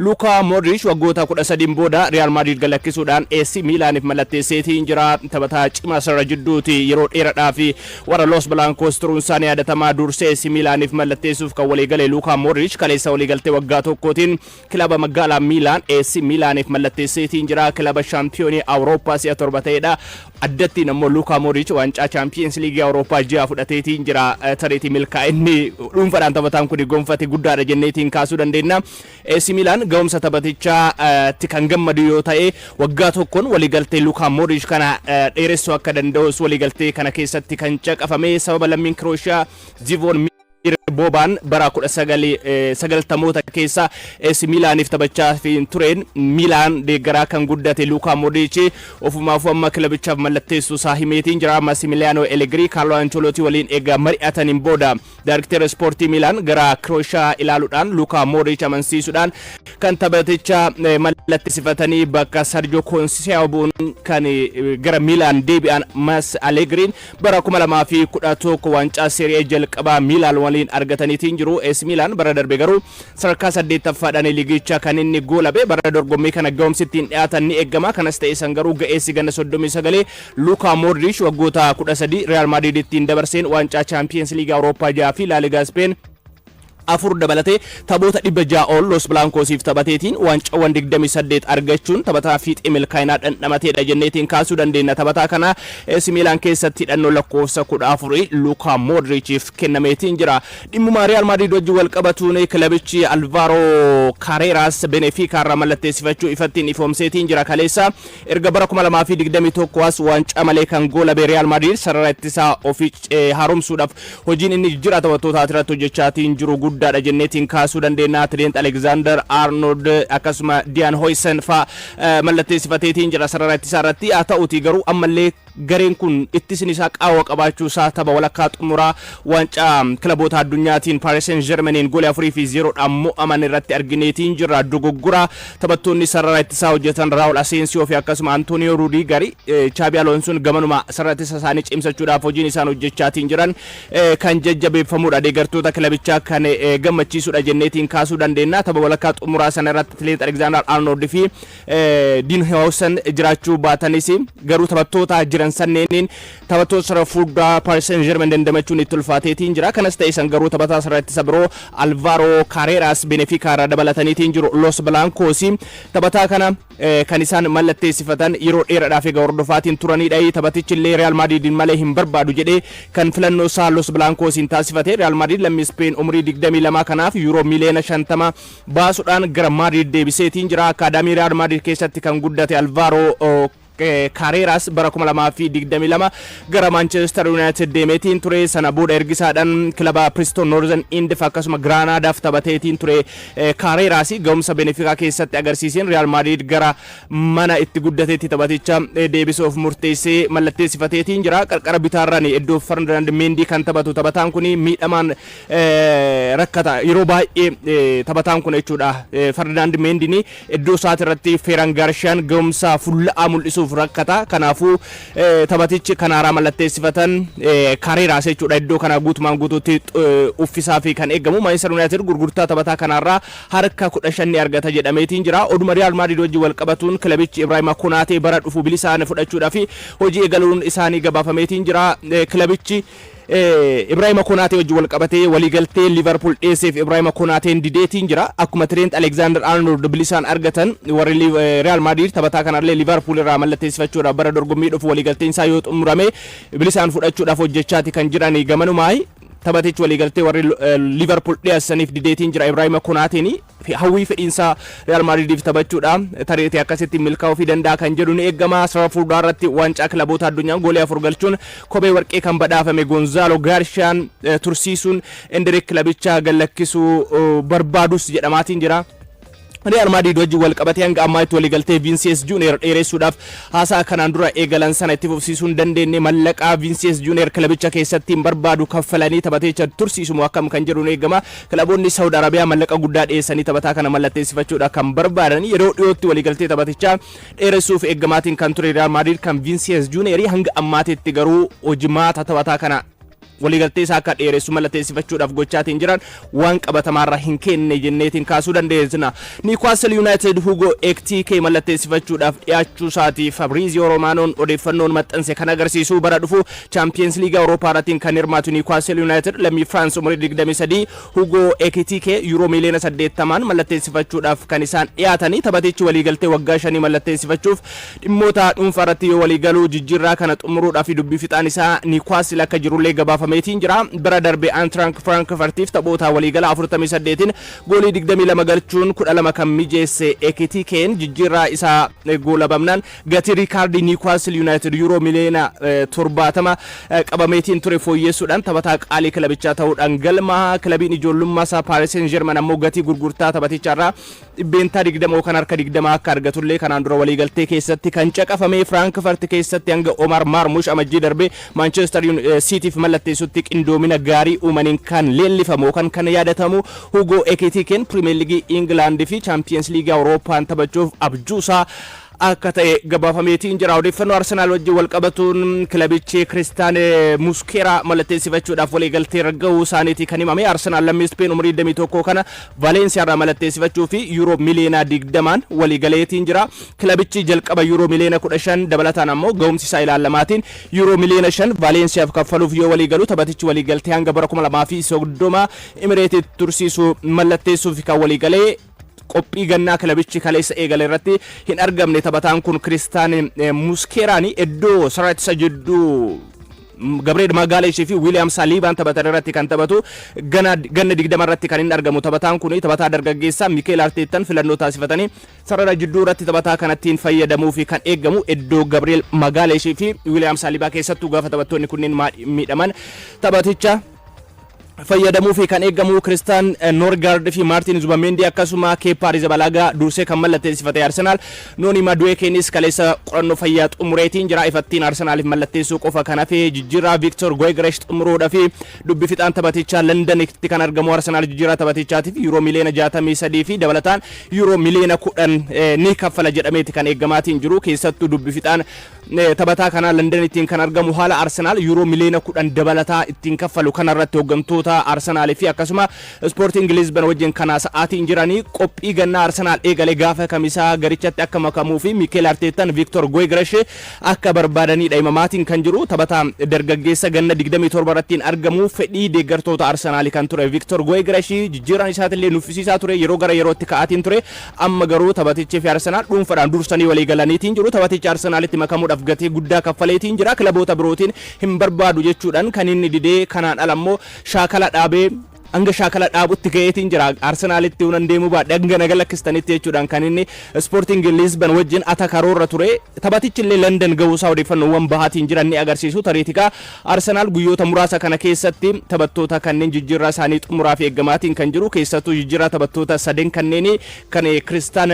Luukaa Moodriich waggoota 13n booda Riyaal Maadriid galakkisuudhaan AC Miilaaniif mallatteesseetiin jira. Taphataa cimaa sarara jidduuti yeroo dheeradhaaf warra Los Blancos turuun isaa ni yaadatama. Dursee AC Miilaaniif mallatteessuuf kan waliigale Luukaa Moodriich kaleessa waliigaltee waggaa tokkootiin kilaba magaalaa Miilaan AC Miilaaniif mallatteesseetiin jira. Kilaba shaampiyoonii Awurooppaa si'a 7 ta'edha. Addattiin ammoo Luukaa Moodriich waancaa Chaampiyeens Liigii Awurooppaa 6 fudhateetiin jira. Tareetii milkaa'inni dhuunfaadhaan taphataan kun gonfate guddaadha jenneetiin kaasuu dandeenya. AC Miilaan ga'umsa taphatichaatti kan gammadu yoo ta'e waggaa tokkoon waliigaltee Luukaa Moodriich kana dheeressuu akka danda'us waliigaltee kana keessatti kan caqafame sababa lammiin Kirooshiyaa Zivoon Boobaan bara 1990moota keessa AC Miilaaniif taphachaa tureen Miilaan deeggaraa kan guddate Luukaa Moodriich ofumaafuu amma kilabichaaf mallatteessuu isaa himeetiin jira. Massimiliyaanoo Allegri Kaarloo Ancelotti waliin eega mari'ataniin booda Daarektera Ispoortii Miilaan gara Kirooshiyaa ilaaluudhaan Luukaa Moodriich amansiisuudhaan kan taphaticha mallatteessifatanii bakka Sarjoo Koonsiyaa bu'uun kan gara Miilaan deebi'an Mas Allegriin bara 2011 waancaa Serie A jalqabaa Miilaan waliin argataniitiin jiru. AC Miilaan bara darbe garuu sadarkaa 8ffaadhaan liigicha kan inni goolabe bara dorgommii kana ga'umsi ittiin dhiyaatan ni eegama. Kanas ta'e san garuu ga'eessi ganna 39 Luukaa Moodriich waggoota 13 Riyaal Maadriid ittiin dabarseen waancaa Chaampiyeens Liigii Awurooppaa 6 fi Laaligaa Ispeen 4 dabalatee taphoota 600 ol Los Blancosiif taphateetiin waancawwan 28 argachuun taphataa fiixee milkaa'inaa dhandhamateedha jenneetiin kaasuu dandeenya. Taphataa kana AC Miilaan keessatti hidhannoo lakkoofsa 14 Luukaa Moodriichiif kennameetiin jira. Dhimmuma Riyaal Maadriid wajjin wal qabatuun kilabichi Alvaaroo Kaareeraas Benefiikaa irraa mallatteessifachuu ifattiin ifoomseetiin jira kaleessa. Erga bara 2021 as waancaa malee kan goolabe Riyaal Maadriid sarara ittisaa ofii haaromsuudhaaf hojiin inni jijjiirraa taphattootaa irratti hojjechaatiin jiru guddaadha jenneetiin kaasuu dandeenya. Trent Alexander Arnold akkasuma Diyaan Hoysen faa mallatteessifateetiin jira sarara ittisaa irratti. Haa ta'uutii garuu ammallee gareen kun ittisni isaa qaawwa qabaachuu isaa tapha walakkaa xumuraa waancaa kilaboota addunyaatiin Paris Saint-Germainiin goolii 4 fi 0dhaan mo'aman irratti argineetiin jirra. Dogoggora taphattoonni sarara ittisaa hojjetan Raawul Aseensiyoo fi akkasuma Antooniyoo Ruudigar Chaabi Aloonsoon gamanuma sarara ittisa isaanii cimsachuudhaaf hojiin isaan hojjechaatiin jiran kan jajjabeeffamudha. Deeggartoota kilabichaa kan gammachiisudha jenneetiin kaasuu dandeenya. Tapha walakkaa xumuraa sana irratti Atileet Aleksaandar Arnold fi Diin Huijsen jiraachuu baatanis garuu taphattoota jiran sanneeniin taphattoota sarara fuulduraa Paris Saint-Germain dandamachuun itti ulfaateetiin jira. Kanas ta'e san garuu taphataa sarara ittisa biroo Alvaro Carreras Benfica irraa dabalataniitiin jiru. Los Blancos taphataa kana kan isaan mallatteessifatan yeroo dheeraadhaaf egaa hordofaatiin turanidha. Taphatichi illee Real Madridin malee hin barbaadu jedhee kan filannoo isaa Los Blancosiin taasifate. Real Madrid lammii Speen umurii 22 kanaaf yuuroo miliyoona 50 baasuudhaan gara Maadriid deebiseetiin jira. Akaadaamii Riyaal Maadriid keessatti kan guddate Alvaaroo Kaareeraas bara 2022 gara Maanchestar Yuunaayitid deemeetiin ture. Sana booda ergisaadhaan kilaba Preston Northern End akkasuma Giraanaadaaf taphateetiin ture. Kaareeraas ga'umsa Benefikaa keessatti agarsiiseen Riyaal Maadriid gara mana itti guddateetti taphaticha deebisuuf murteessee mallatteessifateetiin jira. Qarqara bitaarraan iddoo Ferdinand Mendii kan taphatu taphataan kun miidhamaan rakkata yeroo baay'ee taphataan kun jechuudha. Ferdinand Mendini iddoo isaati irratti Feeran Gaarshaan ga'umsa fulla'aa mul'isuuf rakkata. Kanaafuu taphatichi kan haaraa mallatteessifatan Kareeraas jechuudha iddoo kana guutumaan guutuutti uffisaa fi kan eegamu. Manchester United gurgurtaa taphataa kanaarraa harka 15 ni argata jedhameetiin jira. Oduma Real Madrid wajjin wal qabatuun kilabichi Ibrahima Konaatee bara dhufu bilisaan fudhachuudhaaf hojii eegaluun isaanii gabaafameetiin jira. Kilabichi Ibrahima Konaatee wajjin wal qabatee waliigaltee Liverpool dhiyeesseef Ibrahima Konaateen dideetiin jira. Akkuma Trent Alexander Arnold bilisaan argatan warri Real Madrid taphataa kanallee Liverpool irraa mallatteessifachuudhaaf bara dorgommii dhufu waliigalteen isaa yoo xumurame bilisaan fudhachuudhaaf hojjechaati kan jiran gamanumaa taphatichi waliigaltee warri Liverpool dhiyeessaniif dideetiin jira. Ibrahima Konaateen hawwii fedhiinsaa Real Madridiif taphachuudha. Tareetii akkasitti milkaa'uu fi danda'a kan jedhu ni eegama. Sarara fuulduraa irratti waancaa kilaboota addunyaan goolii 4 galchuun kophee warqee kan badhaafame Gonzaalo Gaarshaan tursiisuun Enderik kilabichaa gallakkisuu barbaadus jedhamaatiin jira. Real Madrid wajjin wal qabatee hanga ammaatti waliigaltee Vinicius Junior dheeressuudhaaf haasaa kanaan dura eegalan sana itti fufsiisuu hin dandeenye. Mallaqaa Vinicius Junior kilabicha keessatti hin barbaadu kaffalanii taphatecha tursiisumoo akkam kan jedhu ni eegama. Kilaboonni Saawud Arabiyaa mallaqa guddaa dhiyeessanii taphataa kana mallatteessifachuudha kan barbaadan. Yeroo dhiyootti waliigaltee taphatichaa dheeressuuf eeggamaatiin kan ture Real Madrid kan Vinicius Junior hanga ammaatitti garuu hojimaata taphataa kana Waliigaltee isaa akka dheeressu mallatteessifachuudhaaf gochaatiin jiran waan qabatamaarra hin kenne jenneetiin kaasuu dandeessina. Newcastle United Hugo Ekitike mallatteessifachuudhaaf dhiyaachuu isaati Fabrizio Romanoon odeeffannoon maxxanse kan agarsiisu. Bara dhufu Champions League Awurooppaa irratti kan hirmaatu Newcastle United lammii France umurii 23 Hugo Ekitike yuuroo miiliyoona 80 mallatteessifachuudhaaf kan isaan dhiyaatanii. Taphatichi waliigaltee waggaa 5 mallatteessifachuuf dhimmoota dhuunfaa irratti yoo waliigaluu, jijjiirraa kana xumuruudhaaf dubbii fixaan isaa Newcastle akka jirullee gabaafameetiin jira. Bara darbe Eintracht Frankfurtiif taphoota waliigala 48 goolii 22 galchuun 12 kan mijeesse Ekitikeen, jijjiirraa isaa goolabamnaan gatii riikaardii Newcastle United yuuroo miliyoona 70 qabameetiin ture fooyyessuudhaan taphataa qaalii kilabichaa ta'uudhaan galma. Kilabiin ijoollummaa isaa Paris Saint-Germain ammoo gatii gurgurtaa taphaticharraa 20% yookaan harka 20 akka argatullee kanaan dura waliigaltee keessatti kan caqafame. Frankfurt keessatti hanga Omar Marmush amajjii darbe Manchester Cityf mallatteessutti qindoomina gaarii uumaniin kan leellifamu yookaan kan yaadatamu Hugo Ekitiken Premier League England fi Champions League Awurooppaan taphachuuf abjuusaa akka ta'e gabaafameetiin jira. Odeeffannoo Arsenaal wajjin wal qabatuun kilabichi Kiristaan Muskeeraa mallatteessifachuudhaaf waliigaltee gahuu isaaniiti kan himame. Arsenaal lammii Speen umurii 21 kana Valeensiyaa irraa mallatteessifachuu fi yuuroo miliyoona 20 waliigaleetiin jira. Kilabichi jalqaba yuuroo miliyoona 15, dabalataan ammoo gahumsi isaa ilaallamaatiin yuuroo miliyoona 5 Vaaleensiyaaf kaffaluuf yoo waliigalu, taphatichi waliigaltee hanga bara 2030 Imireetitti tursiisuu mallatteessuuf kan waliigalee. Qophii gannaa kilabichi kaleessa eegale irratti hin argamne taphataan kun Kiristaan Muskeeraan. Iddoo sarara ittisa jidduu Gabriel Magaaleeshii fi Wiiliyaam Saaliibaan taphatan irratti kan taphatu, ganna 20 irratti kan inni argamu taphataan kun, taphataa dargaggeessaa Mikeel Arteettan filannoo taasifatanii sarara jidduu irratti taphataa kanattiin fayyadamuu fi kan eegamu iddoo Gabriel Magaaleeshii fi Wiiliyaam Saaliibaa keessattuu gaafa taphattoonni kunneen miidhaman taphaticha fayyadamuu fi kan eegamu. Kiristaan Noorgaard fi Maartiin Zubamendi akkasuma Keepaa Arrizabalagaa dursee kan mallatteessifate Arsenaal, Nooni Maduekeenis kaleessa qorannoo fayyaa xumureetiin jira. Ifattiin Arsenaaliif mallatteessuu qofa kan hafe jijjiirraa Viktor Gyökeres xumuruudha fi dubbi fixaan taphatichaa Londonitti kan argamu Arsenaal jijjiirraa taphatichaatiif yuuroo miliyoona 63 fi dabalataan yuuroo miliyoona 10 ni kaffala jedhameeti kan eegamaatiin jiru. Keessattuu dubbi fixaan taphataa kanaa Londonittiin kan argamu haala Arsenaal yuuroo miliyoona 10 dabalataa ittiin kaffalu kanarratti hooggantoota Arsenaalii fi akkasuma Sporting Lisbon wajjin kana sa'aatiin jiranii qophii gannaa Arsenaal eegale gaafa kamisaa garichatti akka makamuu fi Mikel Arteetan Victor Gyökeres akka barbaadanidha himamaatiin kan jiru. Taphataa dargaggeessa ganna 27 irrattiin argamu, fedhii deeggartoota Arsenaalii kan ture Victor Gyökeres, jijjiiraan isaatillee nuffisiisaa ture, yeroo gara yerootti ka'aatiin ture. Amma garuu taphatichi fi Arsenaal dhuunfaadhaan dursanii walii galaniitiin jiru. Taphatichi Arsenaalitti makamuudhaaf gatii guddaa kaffaleetiin jira. Kilaboota birootiin hin barbaadu jechuudhaan kan inni didee, kanaan ala immoo shaakala dhaabee hanga shaakala dhaabutti ga'eetiin jira. Arsenaalitti hunan deemuu baadhe hanga naga lakkistanitti jechuudhaan kan inni Sporting Lisbon wajjin ata karoorra ture. Taphatichi illee London ga'uusaa odeeffannoowwan bahaatiin jiran ni agarsiisu. Tariitikaa Arsenaal guyyoota muraasa kana keessatti taphattoota kanneen jijjiirraa isaanii xumuraa fi eeggamaatiin kan jiru, keessattuu jijjiirraa taphattoota sadeen kanneen kan Kiristaan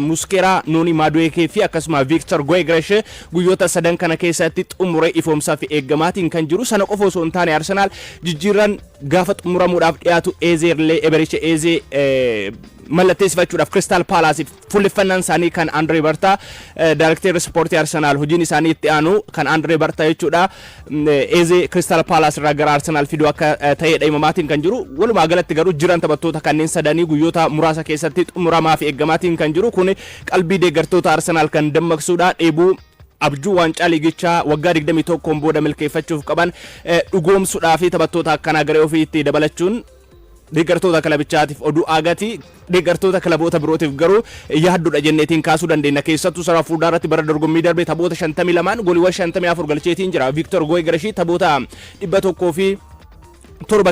Muskeeraa, Nooni Maaduekee fi akkasuma Victor Gyökeres guyyoota sadan kana keessatti xumuree ifoomsaa fi eeggamaatiin kan jiru. Sana qofa osoo hin taane, Arsenaal jijjiirraan gaafa xumuramuudhaaf dhiyaatu Ezeerlee, Eberiche Ezee mallatteessifachuudhaaf Crystal Palace fuulleffannaan isaanii kan Andre Bartaa, Daayirekteerri Ispoortii Arsenaal, hojiin isaanii itti aanu kan Andre Bartaa jechuudha. Ezee Crystal Palace irraa gara Arsenaal fiduu akka ta'edha himamaatiin kan jiru. Walumaa galatti garuu jiran taphattoota kanneen sadanii guyyoota muraasa keessatti xumuramaa fi eeggamaatiin kan jiru kun qalbii deeggartoota Arsenaal kan dammaqsuudha. Dheebuu abjuu waancaa liigichaa waggaa 21 booda milkeeffachuuf qaban dhugoomsuudhaa fi taphattoota akkanaa garee ofiitti dabalachuun deeggartoota kilabichaatiif oduu agati, deeggartoota kilaboota birootiif garuu yaadduudha jenneetiin kaasuu dandeenya. Keessattuu sarara fuulduraa irratti bara dorgommii darbe taphoota 52 gooliiwwan 54 galcheetiin jira. Victor Gyökeres taphoota 107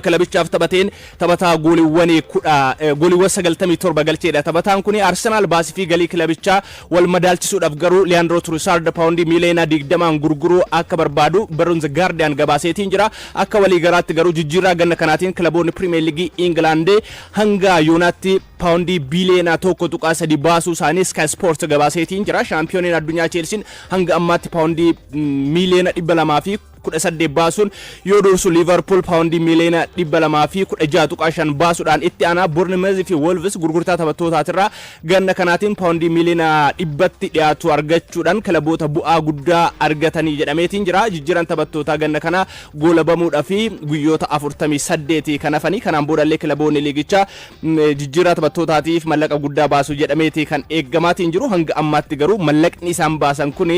kilabichaaf taphateen taphataa gooliiwwan 10, gooliiwwan 97 galcheedha. Taphataan kun Arsenaal baasii fi galii kilabichaa wal madaalchisuudhaaf garuu Leandro Trossard paawundii miiliyoona 20 gurguruu akka barbaadu barruun The Guardian gabaaseetiin jira. Akka walii galaatti garuu jijjiirraa ganna kanaatiin kilaboonni Premier League England hanga yoonaatti paawundii biiliyoona 1.3 baasuu isaanii Sky Sport gabaaseetiin jira. Shaampiyooniin addunyaa Cheelsiin hanga ammaatti paawundii miiliyoona 200 fi 18 baasuun yoo dursu, Liverpool paawundii miiliyoona 216.5 baasuudhaan itti aanaa. Bournemouth fi Wolves gurgurtaa taphattootaatirraa ganna kanaatiin paawundii miiliyoona 100tti dhiyaatu argachuudhaan kilaboota bu'aa guddaa argatanii jedhameetiin jira. Jijjiiran taphattootaa ganna kana goolabamuudhaa fi guyyoota 48 kan hafanii kanaan boodallee kilaboonni liigichaa jijjiirraa taphattootaatiif mallaqa guddaa baasu jedhameeti kan eeggamaatiin jiru. Hanga ammaatti garuu mallaqni isaan baasan kun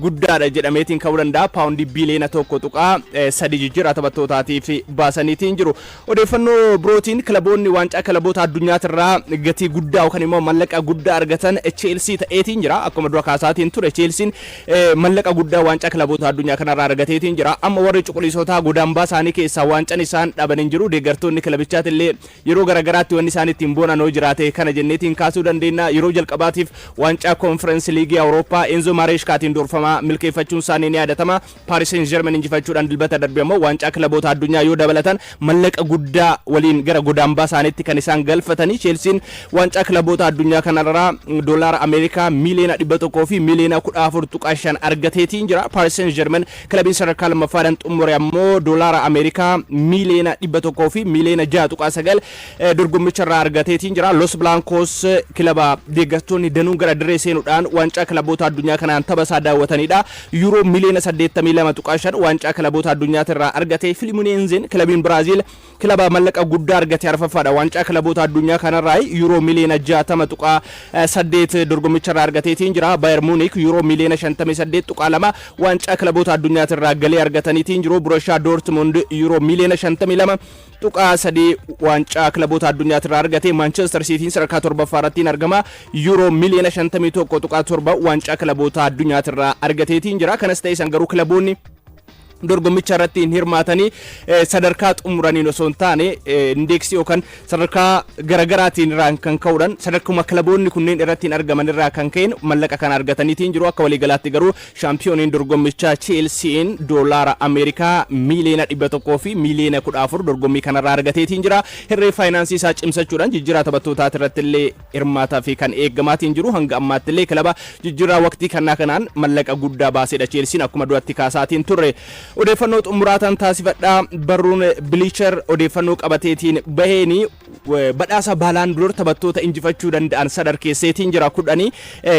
guddaadha jedhameetiin ka'uu danda'a. Paawundii biliyoona 1.3 jijjiirraa taphattootaatiif baasaniitiin jiru. Odeeffannoo birootiin, kilaboonni waancaa kilaboota addunyaatirraa gatii guddaa yookaan immoo mallaqa guddaa argatan Chelsea ta'eetiin jira. Akkuma dura kaasaatiin ture, Chelsean mallaqa guddaa waancaa kilaboota addunyaa kanarraa argateetiin jira. Amma warri cuquliisotaa godaambaa isaanii keessaa waancaan isaan dhaban hin jiru. Deeggartoonni kilabichaati illee yeroo garagaraatti wanni isaan ittiin boonan hoo jiraate kana jenneetiin kaasuu dandeenya. Yeroo jalqabaatiif waancaa Konferensi Liigii Awurooppaa Enzo Mareeshkaatiin durfamaa milkeeffachuun isaanii ni yaadatama. Paris Saint Germain injifachuudhaan Dilbata darbe ammoo waancaa kilaboota addunyaa yoo dabalatan mallaqa guddaa waliin gara godaambaa isaaniitti kan isaan galfatanii. Cheelsiin waancaa kilaboota addunyaa kanarraa doolaara Ameerikaa miiliyoona 100 fi miiliyoona 14.5 argateetiin jira. Paris Saint Germain, kilabiin sadarkaa lammaffaadhaan xumure, ammoo doolaara Ameerikaa miiliyoona 100 fi miiliyoona 6.9 dorgommicha irraa argateetiin jira. Los Blancos, kilaba deeggartoonni danuun gara dirree seenuudhaan waancaa kilaboota addunyaa kanaan tapha isaa daawwatanidha. Yuuroo miiliyoona 82.5 waancaa kilaboota addunyaatirraa argate. Fluminensen, kilabiin Biraaziil, kilaba mallaqa guddaa argate arfaffaadha. Waancaa kilaboota addunyaa kanarraa yuuroo miiliyoona 60.8 dorgommicha irraa argateetiin jira. Bayern Munich yuuroo miiliyoona 58.2 waancaa kilaboota addunyaatirraa galii argataniitiin jiru. Borussia Dortmund yuuroo miiliyoona 52.3 waancaa kilaboota addunyaatirraa argate. Manchester Cityin sadarkaa torbaffaa irratti argama. Yuuroo miiliyoona 51.7 waancaa kilaboota addunyaatirraa argateetiin jira. Kanas ta'e san garuu kilaboonni dorgommicha irratti hin hirmaatanii sadarkaa xumuraniin osoo hin taane, indeeksii yookaan sadarkaa garagaraatiin irraan kan ka'uudhaan, sadarkuma kilaboonni kunneen irratti hin argaman irraa kan ka'een mallaqa kan argataniitiin jiru. Akka waliigalaatti garuu shaampiyooniin dorgommichaa Cheelsiin doolaara Ameerikaa miiliyoona 100 fi miiliyoona 14 dorgommii kanarraa argateetiin jira. Hirree faayinaansii isaa cimsachuudhaan jijjiiraa taphattootaa irratti illee hirmaataa fi kan eeggamaatiin jiru. Hanga ammaatti illee kilaba jijjiiraa waqtii kanaa kanaan mallaqa guddaa baasedha Cheelsiin, akkuma duratti kaasaatiin turre. Odeeffannoo xumuraataan taasifadhaa. Barruun Bleacher odeeffannoo qabateetiin baheeni badhaasa Ballon d'Or taphattoota injifachuu danda'an sadarkeesseetiin jira 10.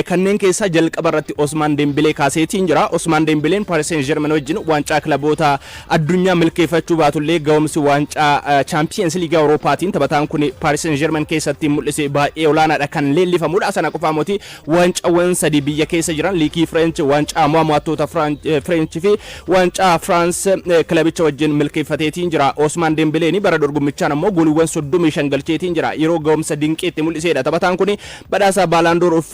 Kanneen keessaa jalqaba irratti Osmaan Dembelee kaaseetiin jira. Osmaan Dembeleen Paris Saint-Germain wajjin waancaa kilaboota addunyaa milkeeffachuu baatullee, ga'umsi waancaa Champions League Awurooppaatiin taphataan kun Paris Saint-Germain keessatti mul'ise baay'ee olaanaadha kan leellifamudha. Sana qofaa miti, waancawwan sadii biyya keessa jiran, liigii French, waancaa mo'attoota French fi waancaa France kilabicha wajjin milkeeffateetiin jira. Osmaan Dembeleen bara dorgommichaan ammoo gooliiwwan 35 galcheetiin jira. Yeroo ga'umsa dinqiitti mul'isedha. Taphataan kun badhaasa Ballon d'Or of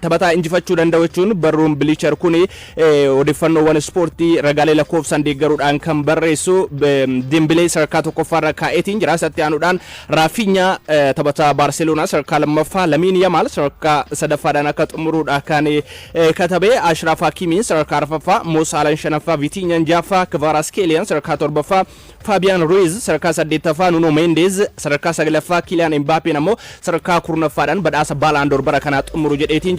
taphataa injifachuu danda'u jechuun barruun Bleacher kun odeeffannoowwan ispoortii ragaalee lakkoofsaan deeggaruudhaan kan barreessu Dembelee sadarkaa tokkoffaarra kaa'eetiin jira. Isatti aanuudhaan Raafiinyaa, taphataa Baarseloonaa, sadarkaa lammaffaa, Lamiin Yamaal sadarkaa sadaffaadhaan akka xumuruudha kan katabe. Ashraaf Hakimiin sadarkaa arfaffaa, Mo Saalaan shanaffaa, Vitiinyaan jaaffaa, Kvaratskheeliyaan sadarkaa torbaffaa, Faabiyaan Ruiz sadarkaa saddeettaffaa, Nuno Mendes sadarkaa saglaffaa, Kiiliyaan Embaapeen ammoo sadarkaa 10ffaadhaan badhaasa Ballon d'Or bara kanaa xumuru jedheetiin.